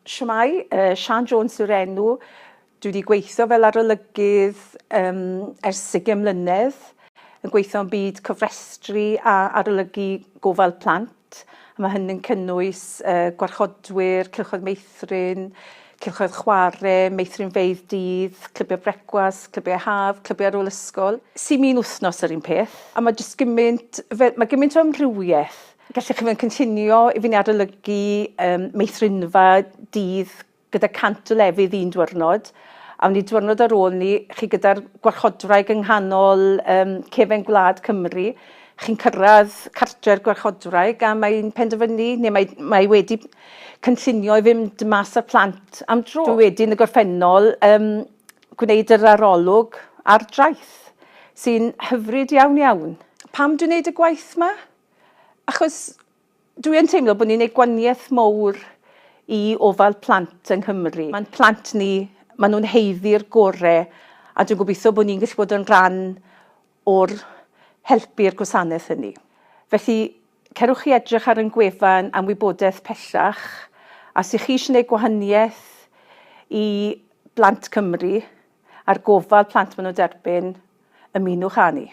Shwmae, uh, Sian Jones yw'r enw. Dwi wedi gweithio fel arolygydd um, ers 20 mlynedd, yn gweithio yn byd cofrestru a arolygu gofal plant. A mae hynny'n cynnwys uh, gwarchodwyr, cylchoedd meithrin, cylchoedd chwarae, meithrinfeydd dydd, clybiau brecwast, clybiau haf, clybiau ar ôl ysgol. Sy'n un wythnos yr un peth. A mae jyst gymaint, mae gymaint o amrywiaeth. Gallech chi fod yn cynllunio i fynd i arolygu um, meithrinfa dydd gyda 100 o lefydd un dwyrnod, a wni dwyrnod ar ôl ni, chi gyda'r gwarchodwraig yng nghanol um, cefen gwlad Cymru, chi'n cyrraedd cartre'r gwarchodwraig a mae'n penderfynu, neu mae, mae wedi cynllunio i fynd mas â'r plant am dro. Dwi wedi yn y gorffennol um, gwneud yr arolwg ar draeth, sy'n hyfryd iawn iawn. Pam dwi'n gwneud y gwaith yma? Achos Dwi yn teimlo bod ni'n neud gwaniaeth mowr i ofal plant yng Nghymru. Mae'n plant ni, maen nhw'n haeddu'r gore a dwi'n gobeithio bod ni'n gallu bod yn rhan o'r helpu'r gwasanaeth hynny. Felly, cerwch chi edrych ar ein gwefan am wybodaeth pellach a os 'y chi eisiau gwneud gwahaniaeth i blant Cymru a'r gofal plant maen nhw'n derbyn, ymunwch â ni.